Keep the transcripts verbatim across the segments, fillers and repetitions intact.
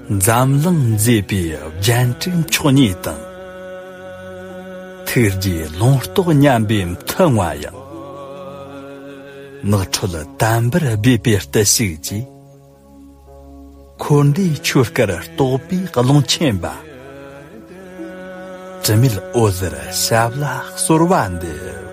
འཛམ་གླིང་མཛེས་པའི་རྒྱན་དྲུག་མཆོག་བརྙེས་དང་། ཐུགས་རྗེའི་ལུང་རྟོགས་མཉམ་པའི་མཐུ་མངའ་ཡང་། ནགས་ཁྲོད་དམ་པར་སྦས་པའི་བརྟུལ་ཞུགས་ཀྱིས། འཁོར་འདས་ཆོས་སྐལ་རྟོགས་པའི་ཀློང་ཆེན་པ། དྲི་མེད་འོད་ཟེར་ཞབས་ལ་གསོལ་བ་འདེབས།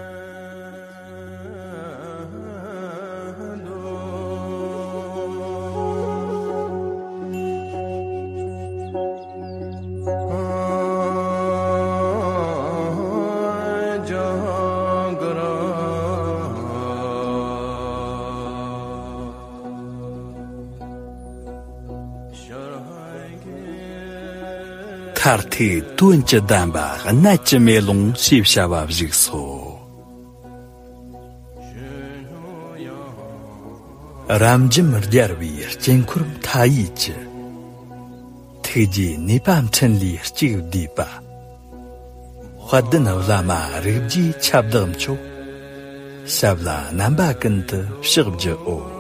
མཐར་ཐུག་དོན་གྱི་བདེན་པ་གནད་ཀྱི་མེ་ལོང་ཞེས་བྱ་བ་བཞུགས་སོ། རབ་འབྱམས་རྒྱལ་བའི་དཀྱིལ་འཁོར་མཐའ་ཡས་ཀྱི། ཐུགས་རྗེའི་ནུས་པ་འཕྲིན་ལས་གཅིག་བསྡུས་པ། དཔལ་ལྡན་བླ་མ་རིགས་བརྒྱའི་ཁྱབ་བདག་མཆོག། ཞབས་ལ་རྣམ་པ་ཀུན་ཏུ་ཕྱག་བགྱིའོ།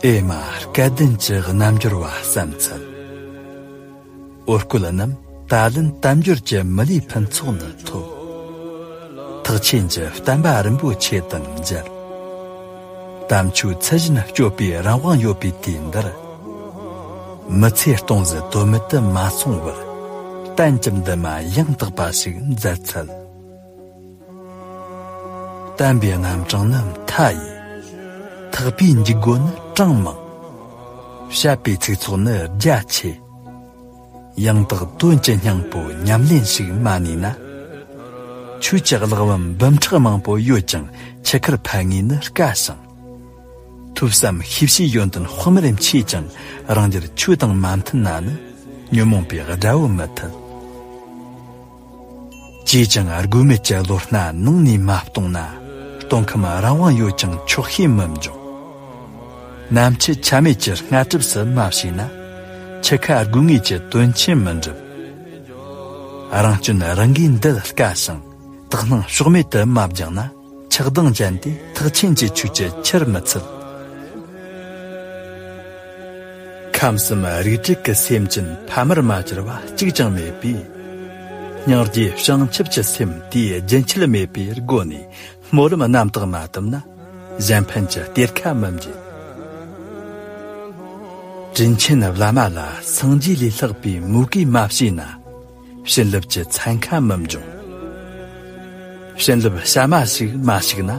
ཨེ་མ་སྐལ་ལྡན་གྱི་རྣལ་འབྱོར་བ་བསམ་ཚུལ། འོ་སྐོལ་རྣམས་ད་ལན་དལ་འབྱོར་གྱི་མི་ལུས་ཕུན་ཚོགས་ནི་ཐོབ། ཐེག་ཆེན་གྱི་བསྟན་པ་རིན་པོ་ཆེ་དང་མཇལ། དམ་ཆོས་ཚུལ་བཞིན་སྤྱོད་པའི་རང་དབང་ཡོད་པའི་དུས་འདིར། མི་ཚེ་སྟོང་ཟད་དོན་མེད་དུ་མ་སོང་བར། གཏན་གྱི་འདུན་མ་ཡང་དག་པ་ཞིག་མཛད་འཚལ། བསྟན་པའི་རྣམ་གྲངས་ནི་མཐའ་ཡས། ཐེག་པའི་འཇུག་སྒོ་ནི་གྲངས་མང་། བཤད་པའི་ཚིག་ཚོགས་ནི་རྒྱ་ཆེ། ཡང་དག་དོན་གྱི་སྙིང་པོ་ཉམས་ལེན་ཞིག་མ་ནུས་ན། ཆོས་ཀྱི་གླེགས་བམ་འབུམ་ཕྲག་མང་པོ་ཡོད་ཀྱང་ཆུ་ཁར་ཕན་ངེས་ནི་དཀའ་ཞིང་། ཐོས་བསམ་ཤེས་བྱའི་ཡོན་ཏན་དཔག་མེད་མཆིས་ཀྱང་རང་རྒྱུད་ཆོས་དང་མ་མཐུན་ན་ནི་ཉོན་མོངས་པའི་དགྲ་བོ་མི་ཐུལ། ཅིས་ཀྱང་དགོས་མེད་ཀྱི་བློ་སྣ་ནང་ནས་མ་གཏོང་ན། སྟོང་ཁམས་རང་དབང་ཡོད་ཀྱང་ཆོག་ཤེས་མི་འབྱུང་། ནམ་འཆི་ཆ་མེད་ཀྱི་སྔ་གྲིབ་སུ་མ་བྱས་ན། འཆི་ཁ་དགོས་ངེས་ཀྱི་དོན་ཆེན་མི་འགྲུབ། རང་སྐྱོན་རང་གིས་འདུལ་དཀའ་ཞིང་། དག་སྣང་ཕྱོགས་མེད་དུ་མ་སྦྱངས་ན། ཆགས་སྡང་ཅན་དེ་ཐེག་ཆེན་གྱི་ཆོས་ཀྱི་ཆར་མི་ཚུད། ཁམས་གསུམ་རིགས་དྲུག་གི་སེམས་ཅན་ཕ་མར་མ་གྱུར་བ་གཅིག་ཀྱང་མེད་པས། སྙིང་རྗེ་བྱང་ཆུབ་ཀྱི་སེམས་དེའི་རྒྱུན་ཆད་མེད་པའི་སྒོ་ནས་སྨོན་ལམ་རྣམ་དག་མ་བཏབ་ན་གཞན་ཕན་གྱི་གཏེར་ཁ་མི་འབྱེད། དྲིན་ཆེན་བླ་མ་ལ་སངས་རྒྱས་ལས་ལྷག་པའི་མོས་གུས་མ་བྱས་ན། བྱིན་རླབས་ཀྱི་ཚན་ཁ་མི་འབྱུང་། བྱིན་རླབས་གཤའ་མ་ཞིག་མ་ཞིག་ན།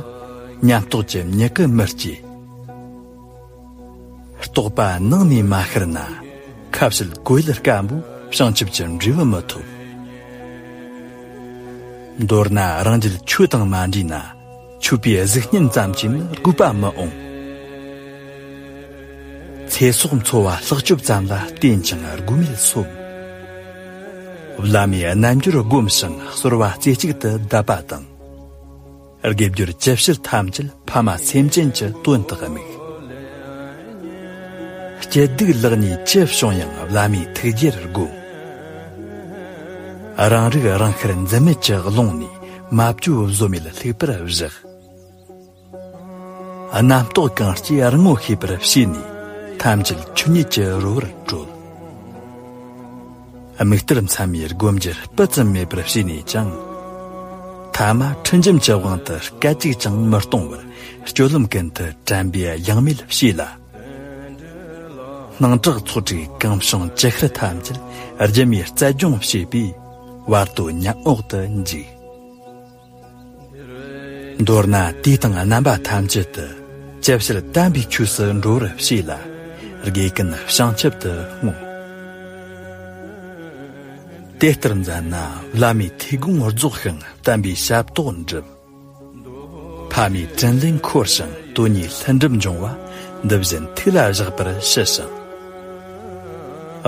ཉམས་རྟོགས་ཀྱི་མྱུ་གུ་མི་སྐྱེ། རྟོགས་པ་ནང་ནས་མ་ཤར་ན། ཁ་བཤད་གོས་ཡུལ་དཀར་པོ་བྱང་ཆུབ་ཀྱི་འབྲས་བུ་མི་ཐོབ། མདོར་ན་རང་རྒྱུད་ཆོས་དང་མ་འདྲེས་ན། ཆོས་པའི་གཟུགས་བརྙན་ཙམ་གྱིས་ནི་དགོས་པ་མི་འོང་། ཚེ་སྲོག་འཚོ་བ་ལྷག་སྐྱོབ་ཙམ་ལ་བརྟེན་ཅིང་དགོས་མེད་སོམས། བླ་མའི་རྣལ་འབྱོར་བསྒོམ་ཞིང་གསོལ་བ་རྩེ་གཅིག་ཏུ་གདབ་པ་དང་། དགེ་སྦྱོར་ཇི་བྱེད་ཐམས་ཅད་ཕ་མ་སེམས་ཅན་གྱི་དོན་དུ་དམིགས། སྐྱིད་སྡུག་ལེགས་ཉེས་ཅི་བྱུང་ཡང་བླ་མའི་ཐུགས་རྗེར་བསྒོམ། རང་རིག་རང་ཤར་འཛིན་མེད་ཀྱི་ཀློང་ནས་མ་བཅོས་བཟོ་མེད་ལྷུག་པར་བཞག། རྣམ་རྟོག་གང་སྐྱེས་རང་ངོ་ཤེས་པར་བྱས་ནས་ཐམས་ཅད་ཆོས་ཉིད་ཀྱི་རོལ་པར་གྲོལ། དམིགས་གཏད་མཚན་མའི་སྒོམ་རྒྱུ་སྤུ་ཙམ་མེད་པར་བྱས་ནས་ཀྱང་། ཐ་མ་ཁྲི་འཇམ་གྱི་དབང་དུ་སྐད་ཅིག་ཀྱང་མི་གཏོང་བར་སྤྱོད་ལམ་ཀུན་ཏུ་དྲན་པའི་ཡང་མེད་བྱས་ལ། སྣང་གྲགས་ཚོགས་དྲུག་གང་བྱུང་ཅི་ཤར་ཐམས་ཅད་སྒྱུ་མའི་རྩལ་སྦྱོང་བྱས་པས་བར་དོ་ཉམས་འོག་ཏུ་འཇུག། མདོར་ན་དུས་དང་རྣམ་པ་ཐམས་ཅད་དུ་ཇི་བྱེད་དམ་པའི་ཆོས་སུ་འགྲོ་བར་བྱས་ལ་དགེ་ཀུན་བྱང་ཆུབ་ཏུ་བསྔོ། དེ་ལྟར་མཛད་ན་བླ་མའི་ཐུགས་དགོངས་རྫོགས་ཤིང་བསྟན་པའི་ཞབས་ཏོག་འགྲུབ། ཕ་མའི་དྲིན་ལན་འཁོར་ཞིང་དོན་གཉིས་ལྷུན་གྲུབ་འབྱུང་བ་འདི་བཞིན་ཐུགས་ལ་བཞག་པར་ཞུ་ཞིང་།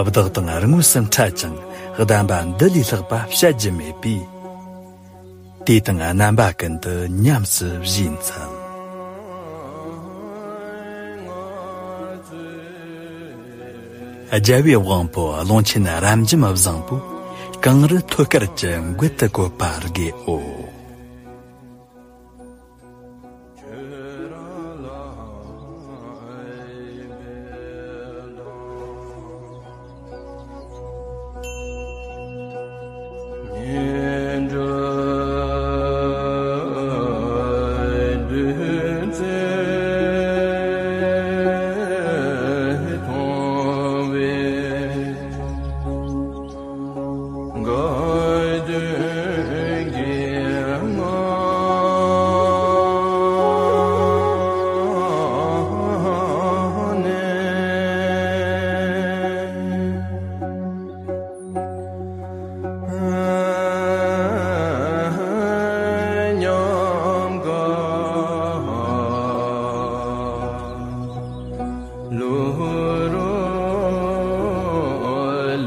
བདག་དང་དངོས་སུ་འཕྲད་ཅིང་གདམས་པ་འདི་ལས་ལྷག་པ་བཤད་རྒྱུ་མེད་པས། དུས་དང་རྣམ་པ་ཀུན་ཏུ་ཉམས་སུ་བཞེས་འཚལ། རྒྱལ་བའི་དབང་པོ་ཀློང་ཆེན་རབ་འབྱམས་བཟང་པོ། གངས་རི་ཐོད་དཀར་གྱི་མགུལ་དུ་བཀོད་པ་དགེའོ།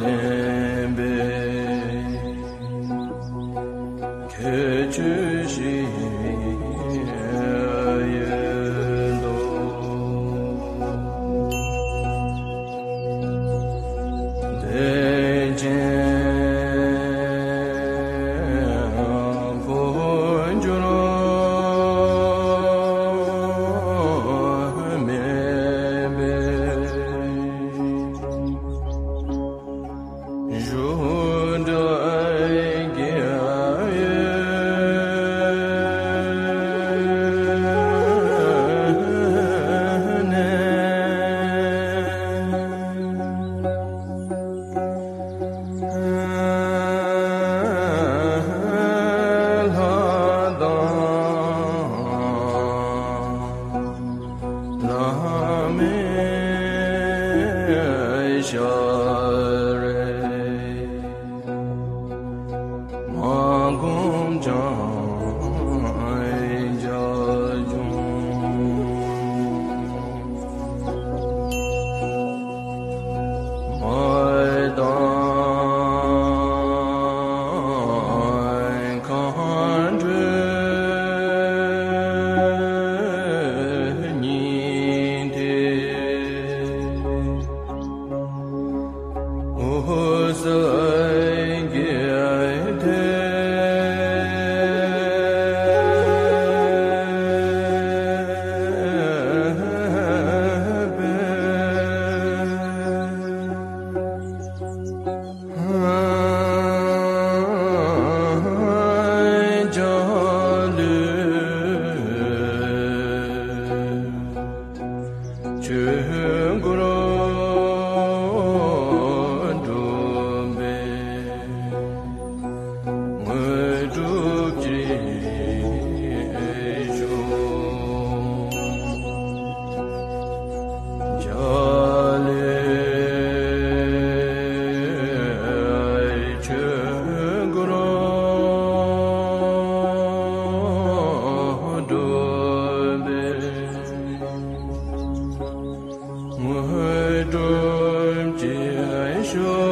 ལེན་པའི་ཁྱད་ཆོས་ཤིག་ཡོད་དོ། དེ་ཅན་འཕོ་འགྱུར་མེད་པའི་བཞུགས་གྲལ་གྱི་ནས། ལྷ་དང་བླ་མའི་ཞལ་རས་མ་བསྒོམས་ཀྱང་རྒྱ་ཆུང་མ་དང་མཁའ་འགྲོ་ཉིད་དེ། འོད་གསལ་གྱི་མཐའ། འཇའ་ལུས་ཆོས་འཁོར་སྒྲོན་མེ་དངོས་གྲུབ་ཀྱི་ཞོ། འཇའ་ལུས་ཆོས་འཁོར་སྒྲོན་མེ་དངོས་གྲུབ་ཀྱི་ཞོ།